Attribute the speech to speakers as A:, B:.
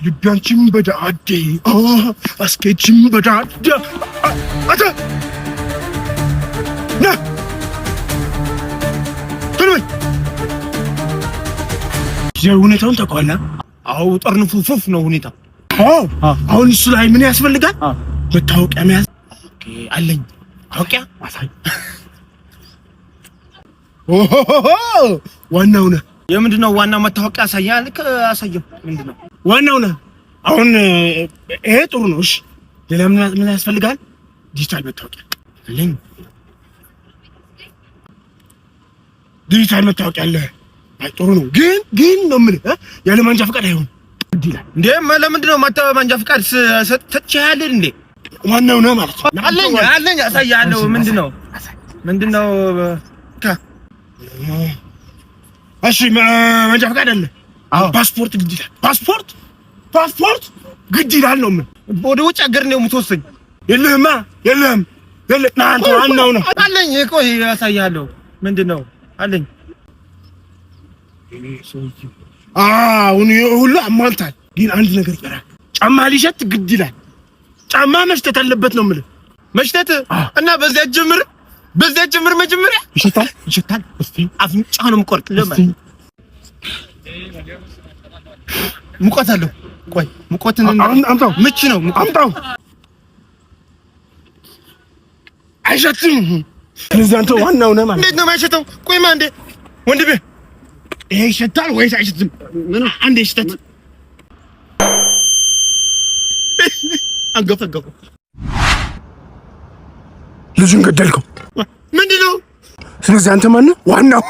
A: ልቢያንቺም በዳዴ አስኬችም በዳዴ። አንተ ና ቶሎ በል። ሁኔታውን ታውቀዋለህ?
B: አዎ፣ ጠርንፉ ፉፍ ነው ሁኔታው።
A: አዎ፣ አሁን እሱ ላይ ምን ያስፈልጋል? መታወቂያ መያዝ።
B: Okay፣ አለኝ ታወቂያ።
A: አሳይ። ዋናው ነህ።
B: የምንድን ነው ዋና መታወቂያ? አሳያ። ልክ አሳየው። ምንድን ነው?
A: ዋናው ነህ። አሁን ይሄ ጥሩ ነው። እሺ፣ ሌላ ምን ያስፈልጋል? ዲጂታል መታወቂያ።
B: አለኝ።
A: ዲጂታል መታወቂያ አለ። አይ፣ ጥሩ ነው፣ ግን ነው የምልህ ያለ መንጃ ፈቃድ አይሆንም ይላል።
B: እንዴ፣ ለምንድን ነው መንጃ ፈቃድ ሰጥቼሃለሁ እንዴ?
A: ዋናው ነህ ማለት ነው።
B: አለኝ አለኝ፣ አሳያለሁ። ምንድን ነው ምንድን ነው?
A: እሺ፣ መንጃ ፈቃድ አለ። ፓስፖርት ግድ ይላል። ፓስፖርት ግድ ይላል ነው የምልህ።
B: ወደ ውጭ ሀገር ነው የምትወስደኝ?
A: የለህማ፣ የለህም። ና አንተ ዋናው ነህ።
B: አለኝ፣ ቆይ አሳያለሁ። ምንድን ነው አለኝ።
A: አሁን ሁሉ አሟልታል፣ ግን አንድ ነገር ይቀራል። ጫማ ሊሸት ግድ ይላል። ጫማ መሽተት አለበት ነው የምልህ።
B: መሽተት እና በዚያ ጀምር መጀመሪያ።
A: ይሸታል።
B: ይሸታል። አፍንጫ ነው የምቆርጥ። ለምን ሙቀት አለው? ቆይ ሙቀትን
A: አምጣው።
B: ምች ነው።
A: አምጣው። አይሸትም። ስለዚህ አንተ ዋናው ነህ ማለት።
B: እንዴት ነው የማይሸተው? ቆይማ እንዴ ወንድሜ።
A: ይሄ ይሸታል ወይስ አይሸትም? አንዴ ሽተት።
B: አንገፈገፉ።
A: ልጁን ገደልከው።
B: ምንድን ነው?
A: ስለዚህ አንተ ማነህ? ዋናው።